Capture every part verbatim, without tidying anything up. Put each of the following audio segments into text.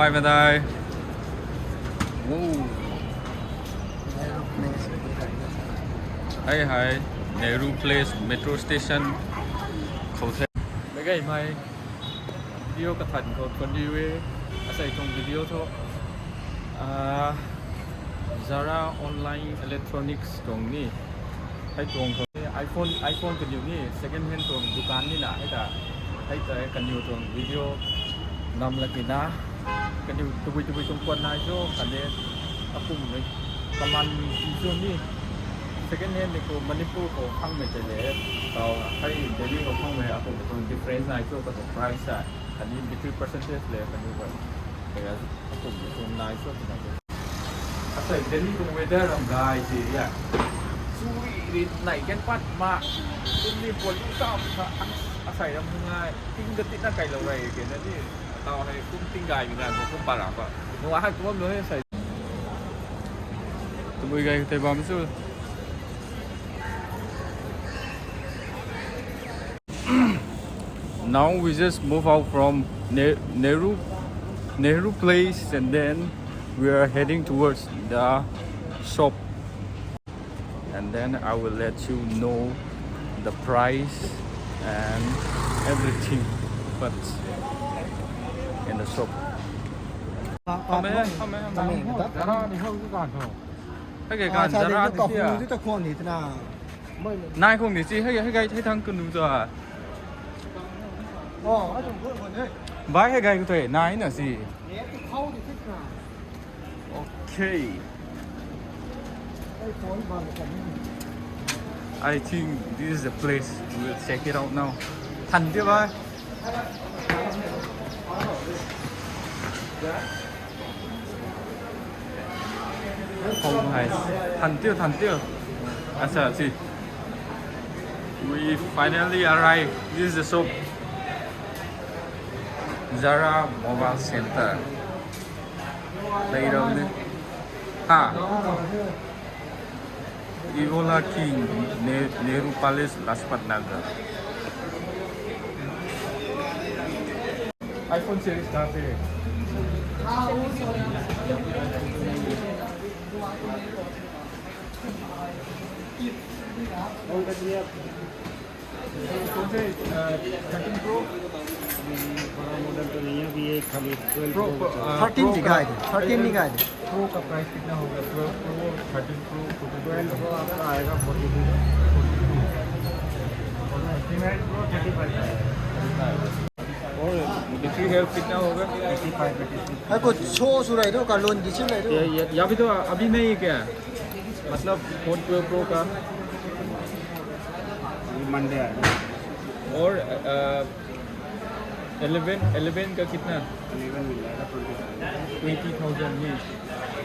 Bye, bye. Woo. Hey, hi. Nehru Place Metro Station. Khou the. Mei gay mei. Video kathan khou thuan di e. Asei tuang video thu, ah, Zara Online Electronics tuang ni. Hei tuang khou iPhone, iPhone kaniw ni second hand tuang dukan ni na hei ta. Hei ta kaniw tuang video nam lak na. Kaniw tabui tabui tuang kuan nai cho kane akum ni. Kaman ni si cho ni. Second hand ni khou Manipur khou phang mei te le. Tau hei Delhi khou phang mei akum tuang difference nai cho katuang price a. Kani between percentage le kani khou. Kaya akum tuang nai cho kina. Asei Delhi tuang weather ram gay si ya. Sui rit nai ken pat ma. Kum ni puan lu tam sa. Asei ram ngai. Ting da tit na kai lou rai ke na ni. Tau hei kum ting gay mi na kum para pa. Nua hei kum lo hei sai. Tabui gay te bam su. Now we just move out from Ne- Nehru Nehru Place, and then we are heading towards the shop, and then I will let you know the price and everything, but in the shop. Hame, hame, hame. Zara ni hou tu kan hou. Hei gay kan Zara ni kahu sia. Tu ta khon ni tana. Nai khong ni si hei hei gay hei thang kanu ta. Oh, I don't want one. Bai hei gay ko te nai na si. Okay. I think this is the place. We will check it out now. Than te bai. Oh, nice. Than tiu, than tiu. Acha, si. We finally arrived. This is the shop. Zara Mobile Center. Later on. Ha. Evola King, Ne- Nehru Palace, Lajpat Nagar. iPhone series kahan se? कौन से, अ, thirteen pro? अभी बड़ा मॉडल तो नहीं है, अभी ये खाली ट्वेल्व प्रो, प्रो बचा है। अ, थर्टीन प्रो दिखाई का, दे, थर्टीन दिखाई दे। प्रो का प्राइस कितना होगा? Twelve pro, thirteen pro, fourteen pro. Twelve pro आपका आएगा फोर्टी टू का। Forty two. और थर्टीन प्रो थर्टी फाइव का आएगा। और बैटरी हेल्थ कितना होगा? Eighty five, eighty six. Hei khou cho sw rei tu, kalun di chin rei tu. ये, ये, ये अभी तो, अभी नहीं है क्या? मतलब फोन ट्वेल्व प्रो का? अभी मंडे आएगा। और, अ, इलेवन, इलेवन का कितना? इलेवन मिल जाएगा ट्वेंटी थाउजेंड। ट्वेंटी थाउजेंड में।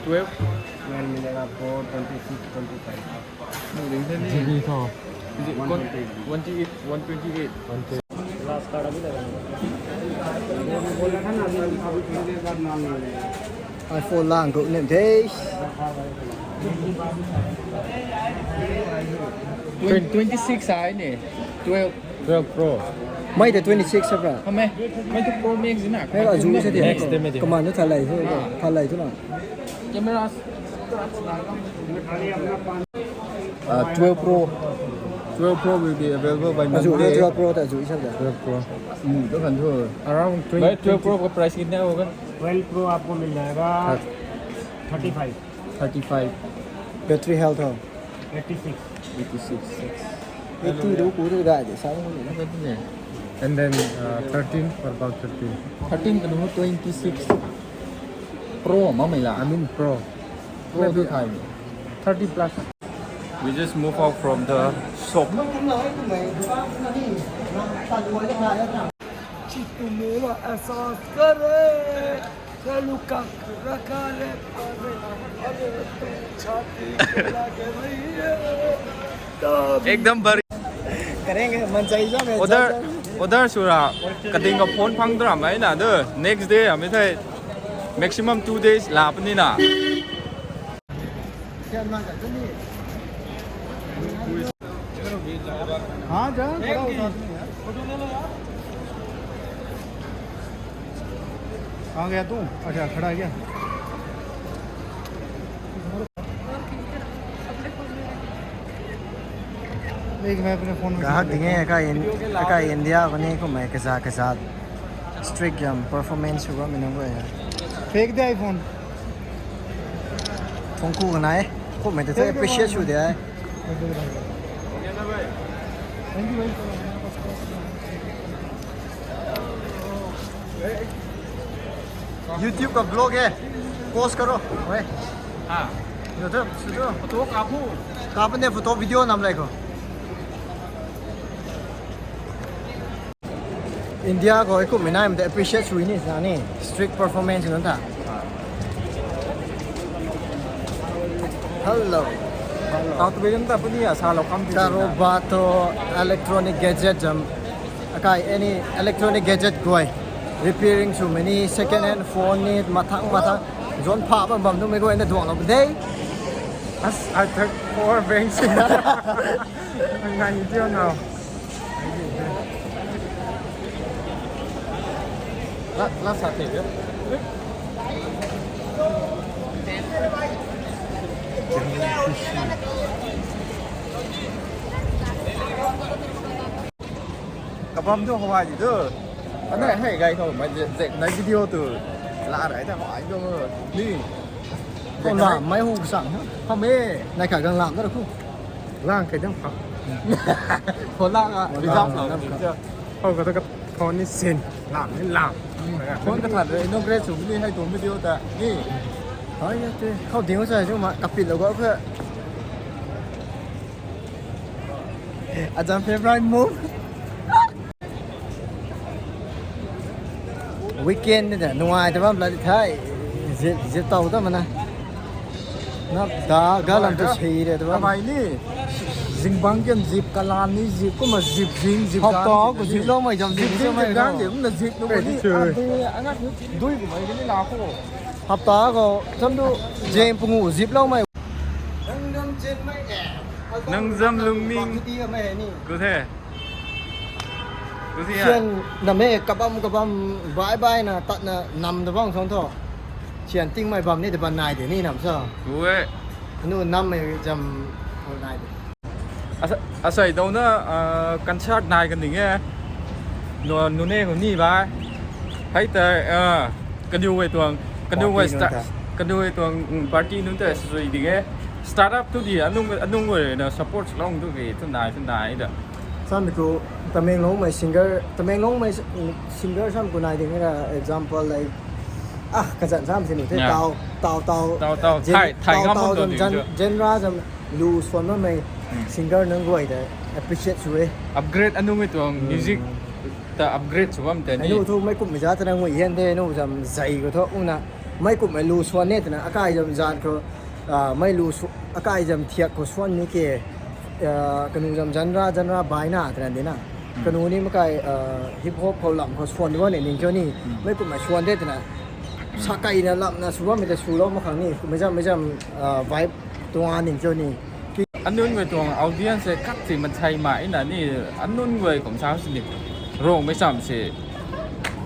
ट्वेल्व? ट्वेल्व मिलेगा आपको ट्वेंटी सिक्स, ट्वेंटी फाइव। नहीं, नहीं, नहीं। जीबी था। One twenty eight. One twenty eight. One twenty eight. Glass card अभी लगाना। बोला था ना, अभी, अभी थोड़ी देर बाद मांग लेंगे। iPhone lang ru nem the. Twen- twenty six ai ne. Twelve. Twelve Pro. Mei the twenty six sa pra. Hame. Mei the Pro Max na. Hei azu sa the. Max the, mei the. Kaman tu thalai thu, thalai thu na. Camera. Uh, twelve Pro. Twelve Pro will be available by Monday. Azu twelve Pro ta azu isa da. Twelve Pro. Hmm, tu kan thu. Around twenty. Bhai, twelve Pro ka price kitna hoga? Twelve Pro आपको मिल जाएगा thirty five. Thirty five. Battery health ho? Eighty six. Eighty six. Eighty tu ku tu ga de sa. And then, uh, thirteen, what about thirteen? Thirteen ka nu twenty six. Pro ma mei la. I mean Pro. Pro tu khai. Thirty plus. We just move out from the shop. Ekdam bari. करेंगे, मन चाहिए ना, मैं order, जा, जा। Order sw ra, kading ka phone phang dra mai na de. Next day, ami thei maximum two days la pani na. हाँ, जा, थोड़ा उठा दो यार। फोटो ले लो यार। आ गया तू? अच्छा, खड़ा है क्या? देख, मैं अपने फोन में गाहक दिंगे, अका इन-, अका India को नहीं को मैं के साथ, के साथ strict jam performance हुआ मैंने वो है। फेंक दे iPhone। Phone को बनाए, को मैं तो appreciate हो दिया है। YouTube का vlog है, post करो। ओए। हाँ। यो तो, सुनो। Photo काफू। काफने photo video नाम लाइको। India ko iku minai mte appreciate sui ni sa ni strict performance nun ta. Hello. Tau tu bejam ta puni ya sa lo kam ti. Karo ba to electronic gadget jam. Akai any electronic gadget guay. Repairing sw many second hand phone ni mathang mathang. Zon pha bam bam tu mei guay na duang lo de. As I took four banks. Ngai ni tiang now. Last, last side table. Kabam tu hawai di tu. Ana hei gai thou mai zek nai video tu. La rai ta hawai tu ni. Kau lam mai hu sang. Hame. Nai ka gang lam da khu. Lang kai dang pha. Ho lang a. Ho lang a. Ho ka ta ka phone ni sin. Lam ni lam. Phone ka that inaugurate sw ni hei tuang video ta. Ni. Hai ya te. Kau ding sa ju ma kapit lo ga phe. Ajam favorite move. Weekend ni ta nuai ta bam la di thai. Zip, zip tau ta mana. Na da ga lam ta sei re ta bam. Kamai ni. Zingbang kiam zip, kalan ni zip, kumna zip, zing, zip, hapta gang, ko zip lou mai jam zip, zip, zip, gang, zip, na zip, nung ni. Ade, angat dui ko mai ni la ko. Hapta ko, cham du, jeng pungu zip lou mai. Nang zam lungning. Good he. Good he. Sian nam e, kabam kabam, bye bye na, tat na, nam da bang song tho. Sian ting mai bam ni da ban nai de ni nam sa. Good he. Anu nam e jam nai de. Asa, asai dou na, ah, concert nai kan ding e. No, nune ko ni ba. Hai ta, ah, kaniw wei tuang, kaniw wei party nunc ta, kaniw wei tuang, mm, party nunc ta sui ding e. Startup tu di, anung, anung wei na support long tu ki, tu nai, tu nai da. Sam tu, Tamenglong mei singer, Tamenglong mei s-, singer sam ko nai ding e, example like, ah, kazan sam sin te, yeah. Tau, tau, tau, tau, tau, gen-, thai, thai tau, ngam tau, tau, zam, di gen-, tu. Genre zam, lu swan na mei, hmm, singer nang guay ta appreciate sw e. Upgrade anu mei tuang, hmm, music ta upgrade sw bam te ni. Anu thu mei kum mei za ta na ngui hian te, anu zam zai ko tho, ung na, mei kum mei lu swan ne ta na, akai zam zan ko, ah, mei lu sw-, akai zam thiak ko swan ni ke, ah, kanu zam genre, genre bai na ta na di na. Hmm. Kanu ni makai, ah, hip hop khou lam khou swan di bam ne ning cho ni, hmm, mei kum mei swan te ta na. Sa kai na lam na sw bam mei ta sw lou mak khang ni, mei zam, mei zam, ah, vibe tuang ning cho ni. Anunc guay tuang audience e kak si mansei mai na ni, anunc guay kum sa si ni. Rong mei sam si.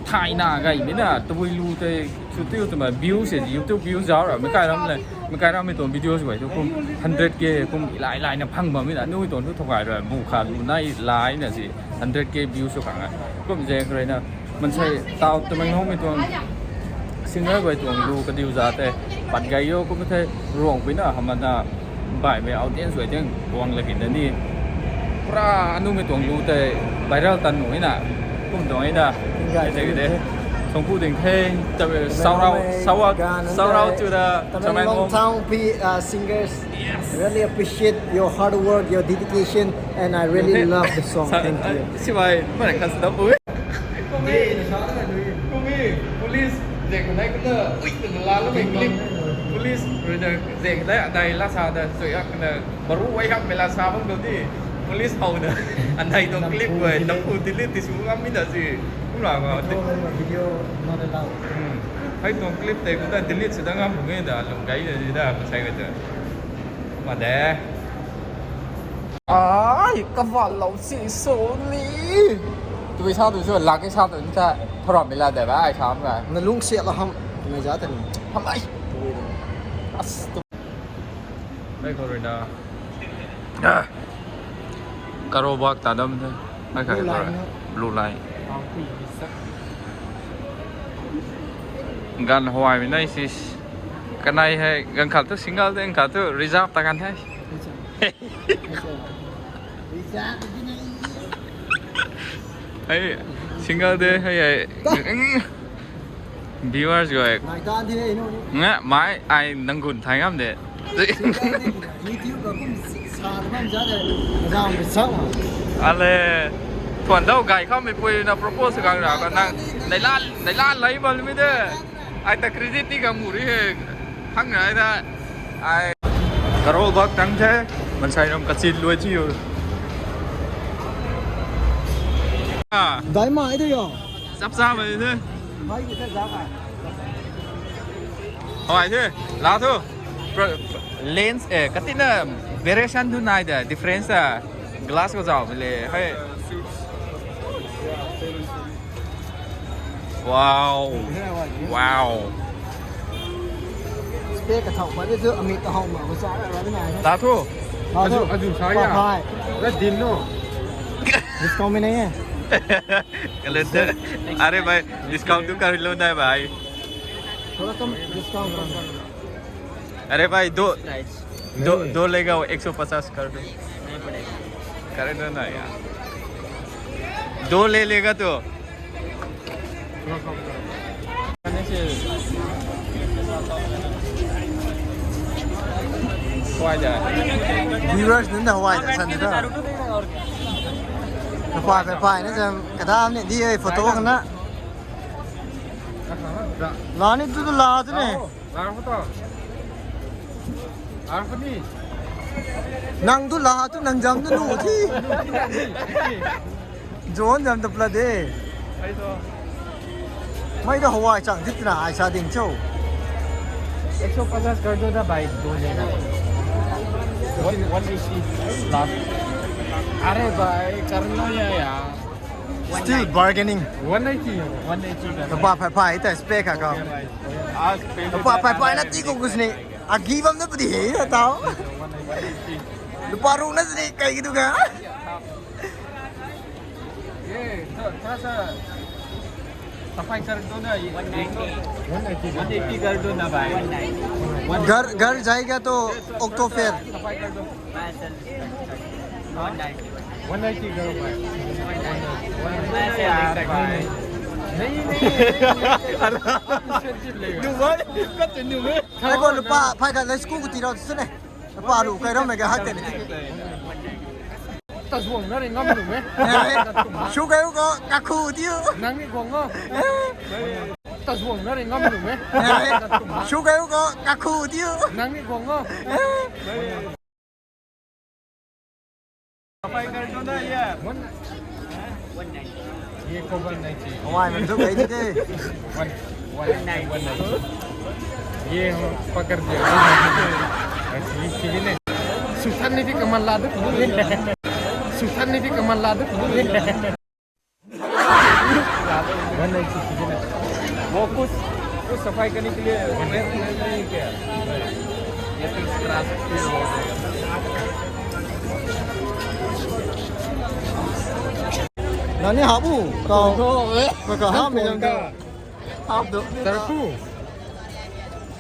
Thai na gai mei na, tabui lu te, sw tiu twmei view si, YouTube view zau ra, mei kai ram le, mei kai ram mei tuang video si guay tu kum hundred K kum ilai lai na phang bam mei na, anunc tuang tu thokai ra, bu kha lu nai lai na si, hundred K view sw khang a. Kum zek rui na, mansei tau Tamenglong mei tuang singer guay tuang lu kadiu za te pat gay yo kum the ruang pui na hamana bai mei audience guay tiang guang lagin na ni. Pura anu mei tuang lu te viral tan nu na kum tuang na. Songpu ding the. Shout out, shout out to the Tamenglong town pe-, uh, singers. Yes. Really appreciate your hard work, your dedication, and I really love the song. Thank you. Sivai, mana kan sida pui. Kumi, kumi, police zek nai kuna, ui, kuna la lo mei clip. Police rui na zek nai, adai la sa da, so ya kuna, baru wai hak mei la sa bang do di. Police hau na, adai dong clip wai, nam hu delete ti su ngam mi da si. Kura nga, video not allowed. Hmm. Hai tuang clip tei kuna delete si da ngam hu nge da, lung gai da si da, masai ka ta. Ma de. Ai, kaval lou si soni. Tabui sa tu sw, lak e sa tu ni ta, thoram mi la de ba, ai sam ga. Na lungsiat la ham, mei za ta ni. Ham ai. Tabui de. As tu. Ai khou rui na. Ah. Karo bak ta dam the. Ai khai Blue line khou. Na. Blue line. Ganv huay mi nai sis. Kanei hei ganv khat tu single de, ganv khat tu reserve ta kan the. Hei single de hei hei. Viewers guay. Nai ta the no. Nga mai ai nang gun thai ngam de. Single de YouTube ka kum sa ta bam za de. Zam de sa. Ale tuan dau gay kham mi pui na propose gang ra ka nang nai lan nai lan lai bam mi de. Ai ta credit ti ka muri he. Hang rai da. Ai. Karo bak tang the. Mansei ram kachin luai chi yo. Ah. Dai mai de yo. Chap cha mai the. Mai de za ka. Hoi the. La thu. Pro- Lens eh katina variation tu nai da difference da glass ko zau le. Hei. Wow. Wow. Spec ka thau ma de tu amit ta hau ma ko sa ra ra na. Ta thu. Ta thu. Azu, azu sa ya. Pha phai. Ra din no. Discount में नहीं है। Kalete. Are bhai, discount tu kar lo na bhai. थोड़ा कम डिस्काउंट करो। अरे भाई, दो, दो, नहीं। दो लेगा वो एक सौ पचास कर दो। नहीं पड़ेगा। कर दो ना यार। दो ले लेगा तो। थोड़ा कम करो। Viewers nunc ta huay ta san ta. Kapai, kapai na jam kadam ni di ei photo kana. Lani tu tu la tu ni. Arpuni. Nang tu la tu nang jam tu nu thi. John jam tu pla de. Mai da huay chang dit na ai sa ding cho. एक सौ पचास कर दो ना भाई, दो लेना। One, one eighty last. अरे भाई, कर लो यार, यार। Still bargaining. One eighty, one eighty ka. Kapa phai phai ta spec ka ka. Kapa phai phai na ti ko kuch nahi. Agi bam na pudi he na tau. Lupa ru na sini kai ki tu ka. ये थो- थोड़ा सा सफाई कर दो ना, ये एक तो वन एटी। वन एटी कर दो ना भाई। घर, घर जाएगा तो ऑक्टो फेयर। सफाई कर दो। वन एटी करो भाई। नहीं, नहीं, नहीं, नहीं। दुबई, कत नुमे। Ai ko lupa phai ka lai school ko tiro sune. Lupa ru kai ram na ka hak te ni. Ta zuang na ri ngam lu me. Shu kai ko ka khu tiu. Nang ni guang o. Ta zuang na ri ngam lu me. Shu kai ko ka khu tiu. Nang ni guang o. सफाई कर दो ना यार। ये को one ninety. Huay man tu kai ni de. One, one ninety. ये हम पकड़ दिया। ये ठीक है ना? सुथान ने भी कमल ला दो। सुथान ने भी कमल ला दो। वन नाइंटी ठीक है ना? वो कुछ, कुछ सफाई करने के लिए नहीं क्या? ये तो करा सकते हो। Nani habu kau. Kau ka ham ni jang ka. Hap do. Tarku.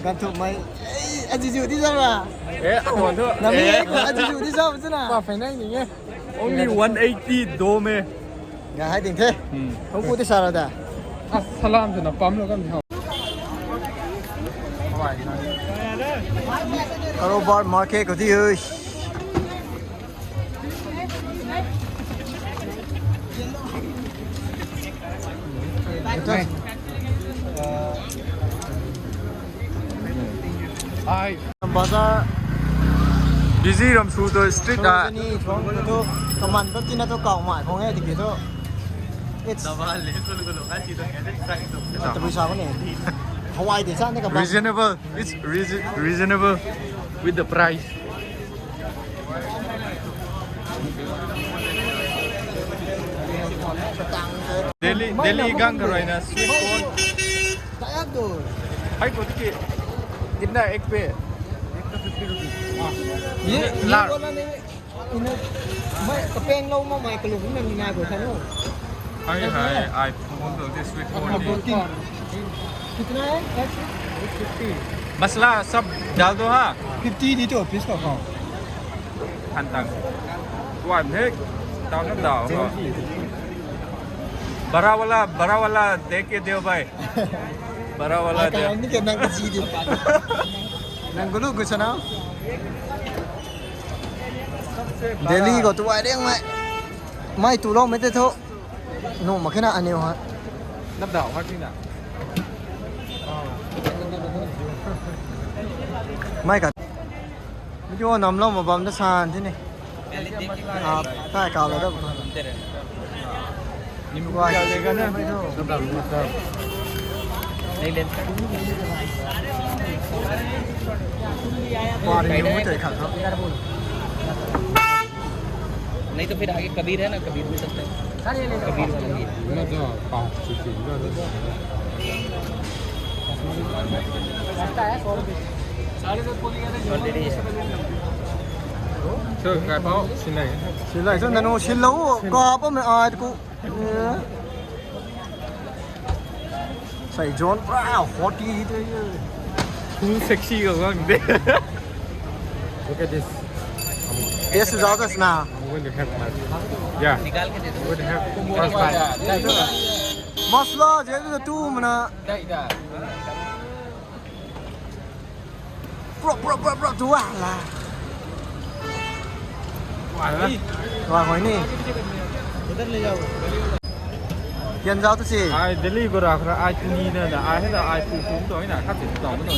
Ganthumei. Ei, ajuju di zau ra. Eh, awan thu. Nami eh, ajuju di zau chu na. Pa phai nai ni nge. Only one eighty do me. Nga hai ding the. Hmm. Hou ku ti sa ra da. Ah, salam tu na pam lo kam hau. Karobar market ko di hui. Ai. Bazaar busy ram sw tu street a. Ni thong tu kaman tu tina tu kau mai khong e tiki tu. It's. Tabui sa ko ni. Hawaii de sa ni ka. Reasonable. It's reason- reasonable with the price. Tang te Delhi, Delhi gang ka ruina sweet corn. Hai ko tiki kitna ek pe? ये ये वाला नहीं, इन्हें मैं कपेंग लो मैं मैं कलू ना नहीं ना को था no. Hai hai, I phone to this sweet corn. कितना है? Masala sab dal do ha. Fifty di to piece ko. Hantang. Wan hek. Tao na dao ha. Bara wala, bara wala dekh ke deo bhai. Bara wala de. Ni ke nang kasi di. Nang gulu gusa na. Delhi ko tu ai deng mai. Mai tu lo mai te tho. Nu ma khe na aniu ha. Nap dao ha tina. Mai ka. Video nam lo ma bam da san ti ni. Ah, tai ka lo da. Nimgua. Nap dao nap dao. Pari ni mo tai kha kha. नहीं तो फिर आगे कबीर है ना, कबीर भी सकते हैं। कबीर वाला भी है। Already है। Silai, so nanu silou, ka pa me ai ko. Sai John pra forty te. Too sexy ka bang de. Look at this. Yes, is others na. I'm going to have my, yeah. I'm going to have first bite. Masala je tu mana. Bro, bro, bro, bro, tu ah la. Wa hoi ni. Kian zau tu si. Ai Delhi ko ra khra ai tu ni na da ai na ai tu tu to na khat tu to na.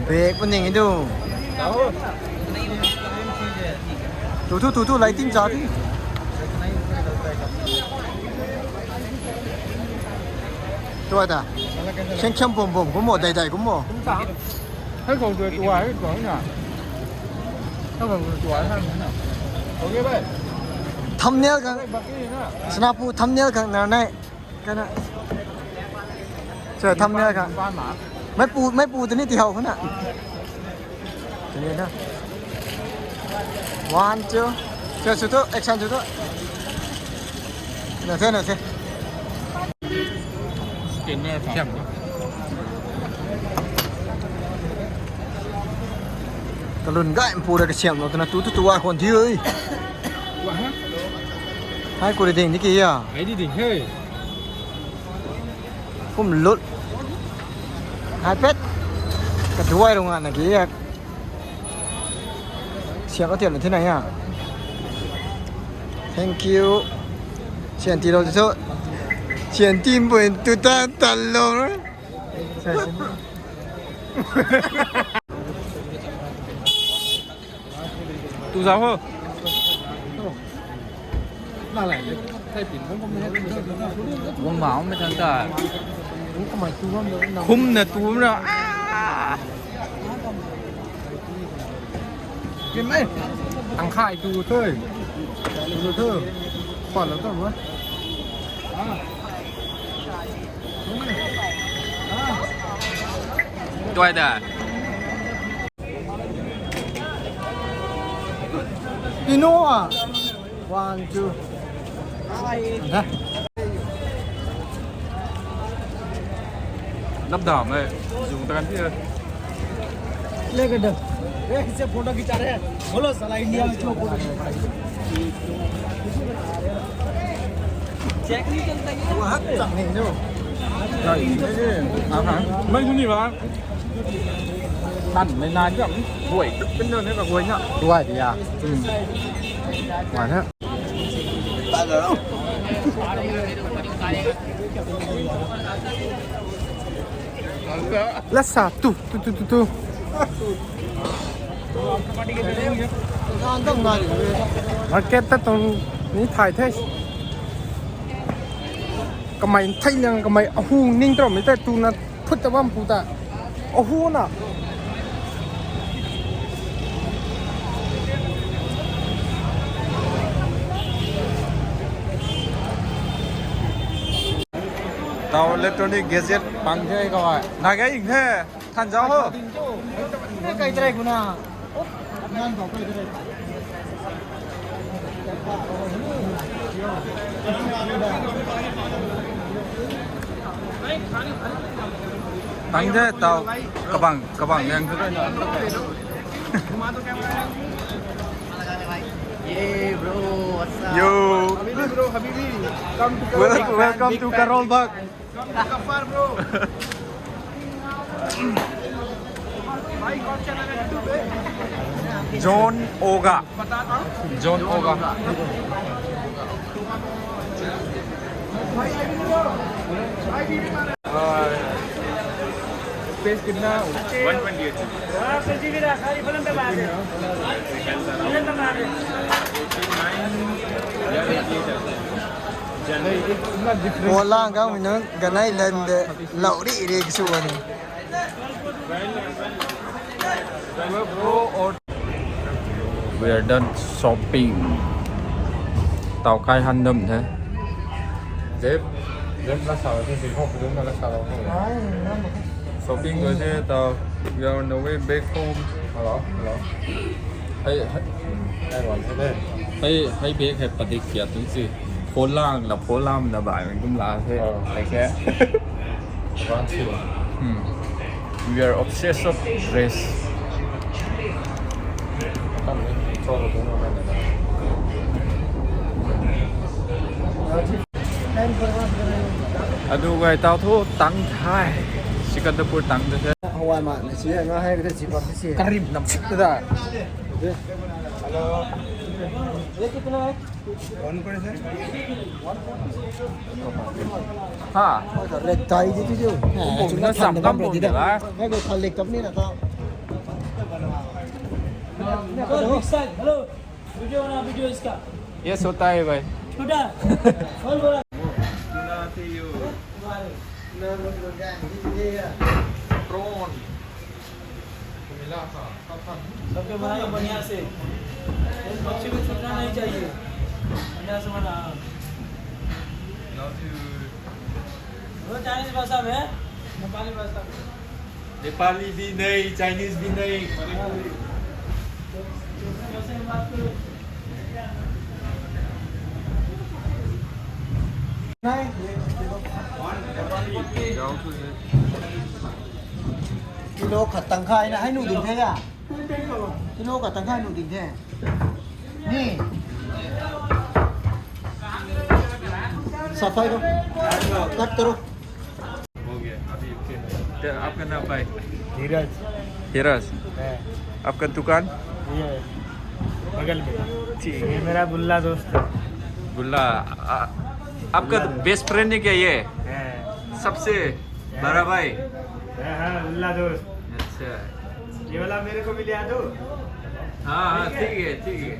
Bag pun ning i du. Tu tu tu tu lighting cha tu. Tua ta. Siang siang bom bom kum mo, dai dai kum mo. Hei khou tu tua hei tua na. Hei khou tu tua hei na. Okay bhai. Thumbnail khang. Baki na. Sanapu thumbnail khang na nai. Kana. Cho thumbnail khang. Ban ma. Mai pu mai pu tu ni ti hau khana. Tini na. One, two. Cho, cho, cho, action cho, cho. Na the, na the. Skinner siam. Kalun gai mpu ra kasiam lo, tana tu tu tu ai khon thi oi. Wa ha? Hai kuri ding ni ki ya. Hai di ding he. Kum lut. Hai pet. Ka duai rung ana ki ya. Siak ka tiam na thi na ya. Thank you. Sian ti lo ti so. Sian ti bun tu ta ta lo. Tu zau ho. Guang ma hong mei than ta. Khum na tu na. Ah! Kim ei. Tang khai tu thoi. Tu thoi. Khwan lo tu mo. Tuai da. Pino ah. One, two. Nap dam e. Zoom ta kan ti e. Leker da. Eh, इससे फोटो खिंचा रहे हैं। बोलो साला इंडिया में क्यों फोटो खिंचा रहे हैं? चेक नहीं चलता ये। वो हाथ तक नहीं दो। Aa ha. Mei tu ni ba. Tan mei na jam. Guay tu pin na ne ka guay na. Guay di ya. Hmm. Guay na. Lasa tu tu tu tu tu. Market ta tuang ni thay the. Kamei thei liang kamei ahung ning tram mei te tu na phut ta bam pu ta. Ahung na. Tau electronic gadget pang the kau ai. Na ga ing the. Than zau ho. Kai trai kuna. Nan bau kai trai. Tang the tau kabang kabang yang tu na. Hey bro, what's up? Yo. Habibi bro, Habibi. Come to Karol Bagh. Welcome to Karol Bagh. Come to Kaffar bro. भाई कौन सा चैनल है YouTube पे? John Oga. बता दो. John Oga. भाई, भाई, भाई, भाई. Space कितना? One twenty eight GB. Eighty nine या eighty eight. Kolang kang mei nunc ganei lan de lou ri ri kasu ani. We are done shopping. Tau kai han dam the. Zep, zep la sa the, zep hok dum la sa lo. Shopping ko the tau. We are on the way back home. Hello, hello. Hey, hey. Hey, one, hey, hey. Hey, hey, bag hai padik kya tu si. Pholang la, pholang na bai mei kum la the. Oh. Like that. One, two. Hmm. We are obsessed of dress. Adu guay tau thu tang thai. Sikandarpur tang thai. Hawai ma, ni si nga hai kata si pa si. Karim nam sik ta da. Hello. Ye kitna hai? One kore sir. Ha. Red tie di tu jo. Bum na sam kam bum di da. Hai ko khalik kam ni na ta. Hello. Hello. Video बना, video इसका। ये सोता है भाई। छोटा। कौन बोला? Prawn. सबके बनाइए बढ़िया से। एक पक्षी को छूटना नहीं चाहिए। बढ़िया से बना। Love you. वो चाइनीज भाषा में, नेपाली भाषा में। Nepali bhi nahi, Chinese bhi nahi. Kilo khat tangkhay na hei nu ding the ya. Kilo khat tangkhay nu ding the. Ni. Safai ko. Cut karo. हो गया, अभी ओके। तो आपका नाम भाई? धीरज। धीरज। है। आपका दुकान? ये बगल में। ठीक। ये मेरा बुल्ला दोस्त है। बुल्ला, आ, आपका बुल्ला दोस्त। Best friend है क्या ये? है। सबसे है। बड़ा भाई? है, हाँ, बुल्ला दोस्त। अच्छा। ये वाला मेरे को भी ले आ दो। हाँ, हाँ, ठीक है, ठीक है।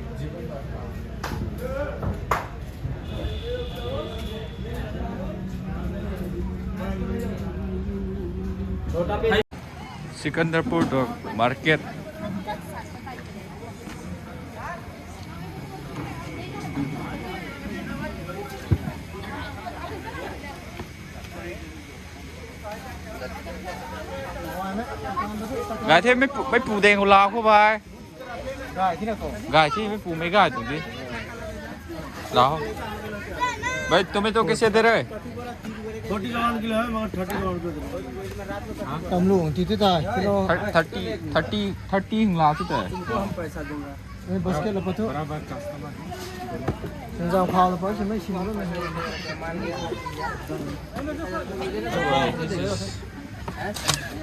Sikandarpur to market. Gay the, mei pu, mei pu deng hu la khou bhai. Gay thi na ko. Gay thi, mei pu mei gay tu di. Lao. Bhai, tomato kaise de rahe? Forty round kilo hai, magar thirty round kilo. Tam lung ti tu ta, kilo. Thir-, thirty, thirty, thirty hing la tu ta. तुमको हम पैसा दूंगा। ए, बस के लपा तो। बराबर customer। संजाव खाओ लपा से मैं सिंगल में।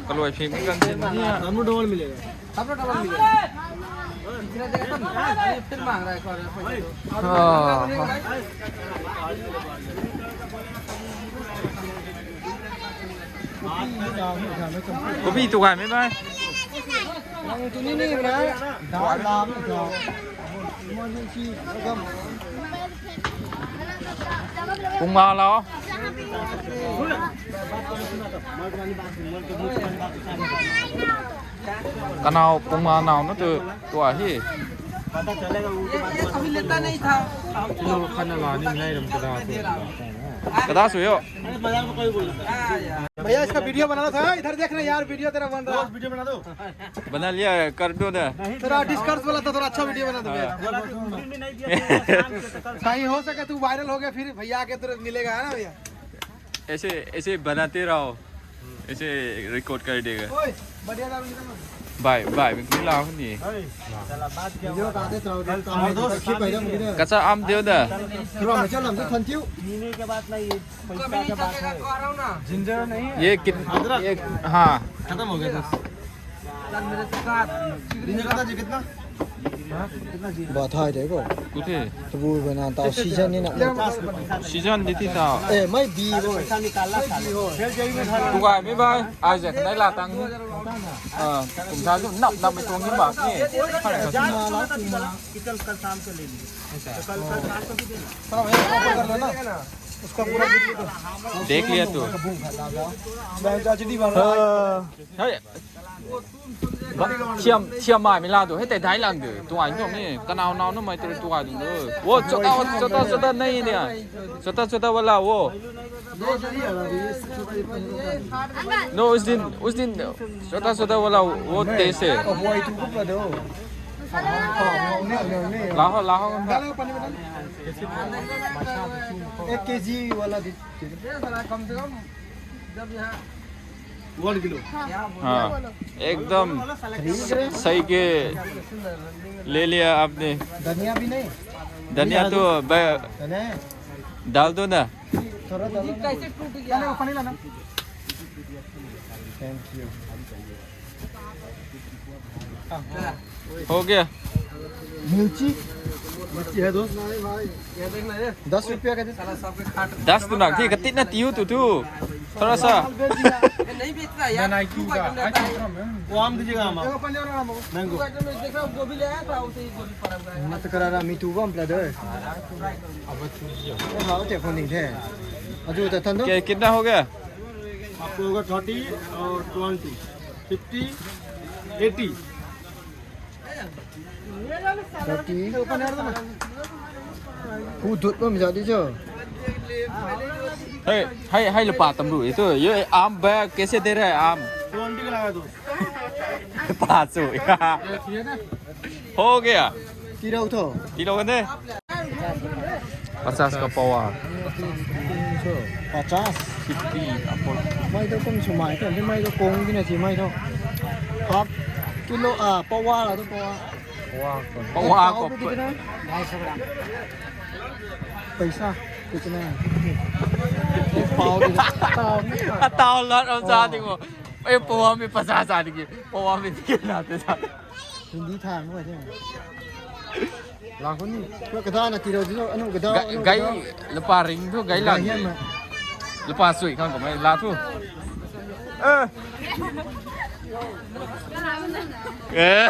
Kaloi phim kan sin ni. Download मिलेगा। Download मिलेगा। तीसरा जगह पर ना, ये फिर मांग रहा है एक और। हाँ, हाँ। Copy tu gay mei bhai. Ang tu ni ni bra. Dalam tu. Pung ma lao. Kanau pung ma nau na tu tua hi. पता चलेगा, उनके बाद ये कभी लेता नहीं था। Kilo khat na la ni nai ram kada. Kada sui o. अरे, मजाक में कोई बोल रहा है। भैया, इसका वीडियो बनाना था, इधर देखना यार, वीडियो तेरा बन रहा है। दोस्त, वीडियो बना दो। बना लिया, कर दो ना। थोड़ा डिस्कर्स वाला था, थोड़ा अच्छा वीडियो बना दो भैया। हाँ। बोला कि उस दिन भी नहीं दिया, तो शाम के तो कल कहीं हो सके तू वायरल हो गया, फिर भैया आके तेरे मिलेगा, है ना भैया? ऐसे, ऐसे बनाते रहो। ऐसे रिकॉर्ड कर देगा। ओए, बढ़िया था, बढ़िया था। भाई, भाई, मैं क्यों लाऊं नहीं? ओए, साला बात क्या हुआ? वीडियो का आते चलाओ, कल कल दोस्त दोस्त की पैदा मुझे। कच्चा आम दे दो। थोड़ा मचा लम से थंथियो। पीने के बाद नहीं, पैसा का बात है। जिंजर नहीं है? ये कित-, अदरक। ये, हाँ। खत्म हो गया दोस्त। जिंजर का था जी कितना? Bathai de ko. Kuthe. Tabu bana ta season ni na. Season di thi ta. Eh, mai bi ko. Mai bi ko. Tuai mi bai. Ai je kanai la tang. Ah, kum sa ju nap nap mi tuang ni ba ni. कि कल, कल शाम को ले लीजिए। तो कल, कल शाम को भी देना। उसका पूरा वीडियो तो। देख लिया तू। मैं चाची दी बात। Hey. Ba, thiam, thiam mai mi la du, hei tei dai lang du. Tuang ai tuang ni, kanau nau na mai tu tuang ai du. Wo, chota, chota, chota nahi nia. Chota, chota wala wo. No, us din, us din, chota, chota wala wo taste hai. Laho, laho. एक केजी वाला दे। One kilo. हाँ, एकदम सही के ले लिया आपने। धनिया भी नहीं। धनिया तो ब-, धनिया है। डाल दो ना। थोड़ा डालो ना। लाना, वो पानी लाना। Thank you। हो गया। मिर्ची। मिर्ची है दोस्त। दस रुपया का दे। दस तो ना, ठीक है, कितना tiu तू, तू? थोड़ा सा। ये नहीं बेच रहा यार। Nine two का। वो आम दीजिएगा, आम। देखो, पंजाब वाला आम। Mango। देख रहा हूँ, गोभी ले आया था, उसे ही गोभी पड़ा हुआ है। मत करा रहा, मी तू बम प्ला दे। अब तू ये। ये हाँ, ते कौन नहीं थे। अजू तो ठंडो। क्या, कितना हो गया? आपको होगा thirty और twenty, fifty, eighty। Thirty। Khu dut bam za di cho। Hey, hey, hey, lupa tamru itu. Ye aam bag kaise de rahe hain aam? Twenty ka laga do. Lupa chu. हो गया। Tirou tho. Tirou ka de. पचास का पौवा। पचास। Fifty का पौवा। Mai to kum sumai to, mai to kong di na si mai to. Half kilo, ah, पौवा la to पौवा। पौवा को। पौवा को। कितना? ढाई सौ ग्राम। पैसा कितना है? एक पाव दे दो। ताव नहीं। ताव ला रहा हूँ, जा दे वो। ए, पौवा में पचास आ रही है। पौवा में दिखे ना तो जा। Hindi tha mo ase. Lakho ni. Ko kada na tiro dino, anu kada, anu kada. Gai, lupa ring tu, gai lang. Gai hiam ma. Lupa sui khang ko mai la tu. Eh. Eh.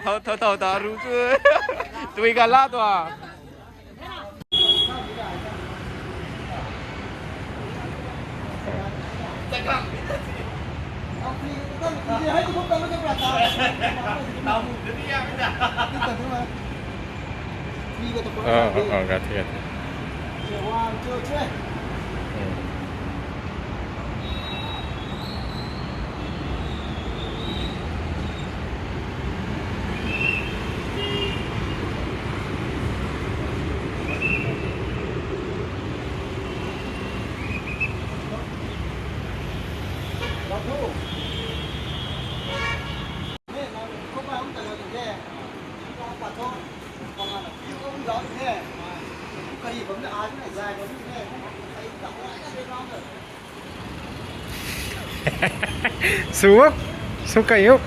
Thau, thau, thau, thau, ru tu. Tui ka la tu a. Ờ, ờ, ờ, gà thiệt. Ừ. Su, su kayo.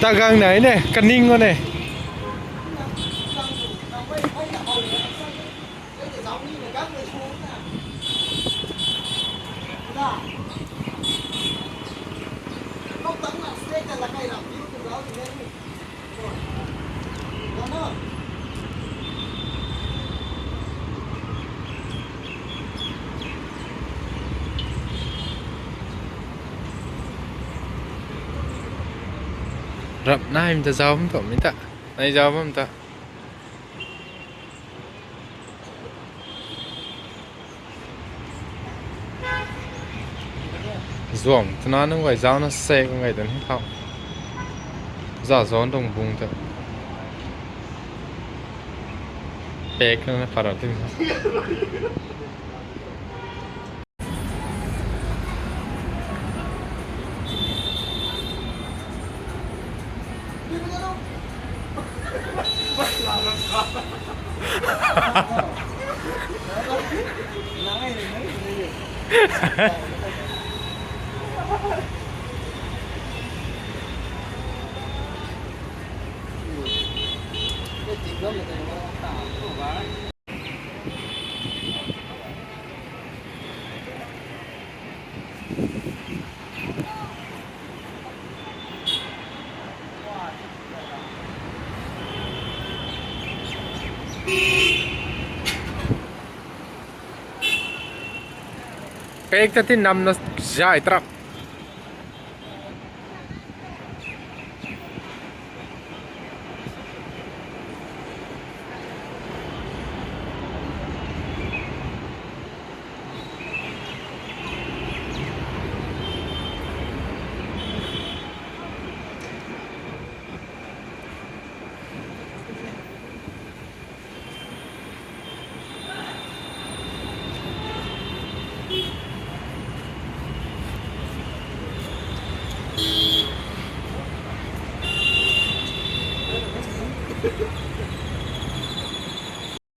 Ta gang nai ne, kaning o ne. Rap nai mi ta zau bam tu mi ta. Nai zau bam ta. Zuang twna nunc guay zaucna sek ngai dan hi thau. Za zon tuang bung ta. Pek na para ting. Pek ta tin nam na zai trap.